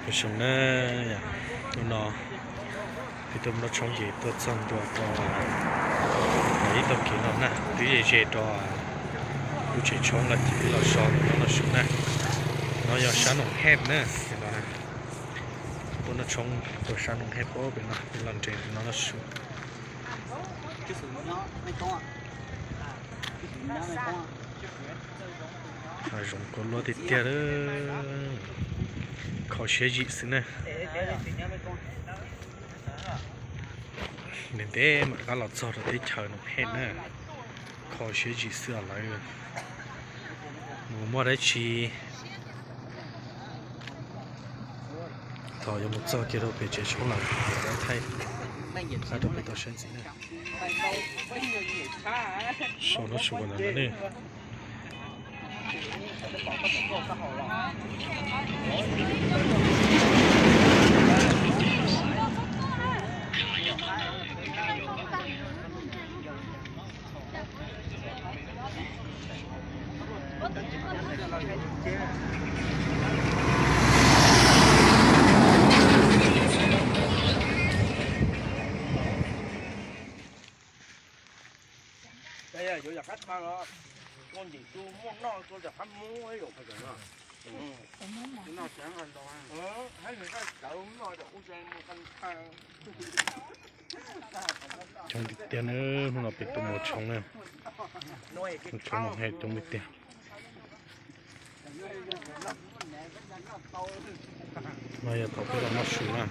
Npawg Xyooj na, hnub no peb tuaj noj tshoob ces tuaj txog ntua rau ib tag kis no na, twb ze ze rau lub tsev tshoob lawm ces peb los so no noj su na. No yog sab Noom Hej na, tuaj noj tshoob rau sab Noom Hej pem no, peb los nres no noj su. Hav zoov kua luaj tiag tiag, kho siab zim xwb na. Ntev ntev mam rov qab los txog rau teb chaws Noom Hej na, kho siab zim xwb os lawv. Mus muaj dab tsi thaum yuav mus txog kiag rau pem tsev tshoob lawm ces rov thaij rau peb tau saib ntxiv na. So noj su ntawd ne. Coob tiag tiag na, hnub no peb tuaj mus tshoob na, mus tshoob Noom Hej coob tiag tiag. No yog thaum peb los noj su na.